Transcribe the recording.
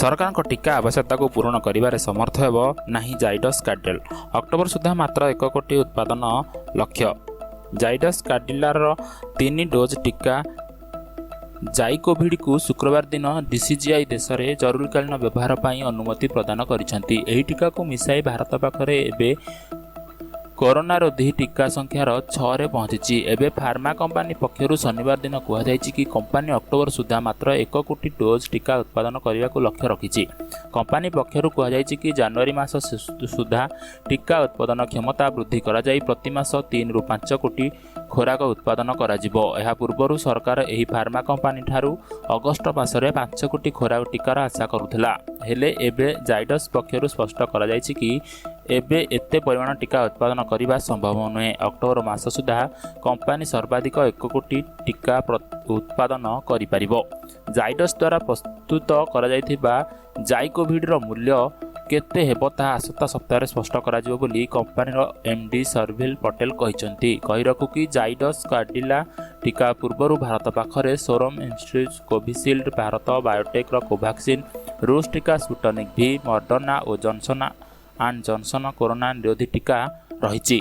ସରକାରଙ୍କ ଟିକା ଆବଶ୍ୟକତାକୁ ପୂରଣ କରିବାରେ ସମର୍ଥ ହେବ ନାହିଁ ଜାଇଡସ୍ କାର୍ଡିଲା। ଅକ୍ଟୋବର ସୁଦ୍ଧା ମାତ୍ର 1 କୋଟି ଉତ୍ପାଦନ ଲକ୍ଷ୍ୟ। ଜାଇଡସ୍ କାର୍ଡିଲାର ତିନି ଡୋଜ୍ ଟିକା ଜାଇକୋଭିଡକୁ ଶୁକ୍ରବାର ଦିନ ଡିସିଜିଆଇ ଦେଶରେ ଜରୁରୀକାଳୀନ ବ୍ୟବହାର ପାଇଁ ଅନୁମତି ପ୍ରଦାନ କରିଛନ୍ତି। ଏହି ଟିକାକୁ ମିଶାଇ ଭାରତ ପାଖରେ ଏବେ କରୋନାରୋଧୀ ଟିକା ସଂଖ୍ୟାର ଛଅରେ ପହଞ୍ଚିଛି। ଏବେ ଫାର୍ମା କମ୍ପାନୀ ପକ୍ଷରୁ ଶନିବାର ଦିନ କୁହାଯାଇଛି କି, କମ୍ପାନୀ ଅକ୍ଟୋବର ସୁଦ୍ଧା ମାତ୍ର 1 କୋଟି ଡୋଜ୍ ଟିକା ଉତ୍ପାଦନ କରିବାକୁ ଲକ୍ଷ୍ୟ ରଖିଛି। କମ୍ପାନୀ ପକ୍ଷରୁ କୁହାଯାଇଛି କି, ଜାନୁଆରୀ ମାସ ସୁଦ୍ଧା ଟିକା ଉତ୍ପାଦନ କ୍ଷମତା ବୃଦ୍ଧି କରାଯାଇ ପ୍ରତିମାସ 3ରୁ 5 କୋଟି ଖୋରାକ ଉତ୍ପାଦନ କରାଯିବ। ଏହା ପୂର୍ବରୁ ସରକାର ଏହି ଫାର୍ମା କମ୍ପାନୀ ଠାରୁ ଅଗଷ୍ଟ ମାସରେ 5 କୋଟି ଖୋରାକ ଟିକାର ଆଶା କରୁଥିଲା। ହେଲେ ଏବେ ଜାଇଡସ୍ ପକ୍ଷରୁ ସ୍ପଷ୍ଟ କରାଯାଇଛି କି, ଏବେ ଏତେ ପରିମାଣ ଟିକା ଉତ୍ପାଦନ କରିବା ସମ୍ଭବ ନୁହେଁ। ଅକ୍ଟୋବର ମାସ ସୁଦ୍ଧା କମ୍ପାନୀ ସର୍ବାଧିକ 1 କୋଟି ଟିକା ଉତ୍ପାଦନ କରିପାରିବ। ଜାଇଡସ୍ ଦ୍ୱାରା ପ୍ରସ୍ତୁତ କରାଯାଇଥିବା ଜାଇକୋଭିଡର ମୂଲ୍ୟ କେତେ ହେବ, ତାହା ଆସନ୍ତା ସପ୍ତାହରେ ସ୍ପଷ୍ଟ କରାଯିବ ବୋଲି କମ୍ପାନୀର ଏମ୍ଡି ସର୍ଭିଲ ପଟେଲ କହିଛନ୍ତି। କହି ରଖୁ କି, ଜାଇଡସ୍ କାର୍ଡିଲା ଟିକା ପୂର୍ବରୁ ଭାରତ ପାଖରେ ସେରମ୍ ଇନଷ୍ଟିଚ୍ୟୁଟ୍ କୋଭିସିଲ୍ଡ, ଭାରତ ବାୟୋଟେକ୍ର କୋଭାକ୍ସିନ୍, ରୁଷ ଟିକା ସ୍ପୁଟନିକ୍ ଭି, ମଡର୍ଣ୍ଣା ଓ ଜନସନ୍ ଆଣ୍ଡ ଜନସନ୍ କରୋନା ନିରୋଧୀ ଟିକା ରହିଛି।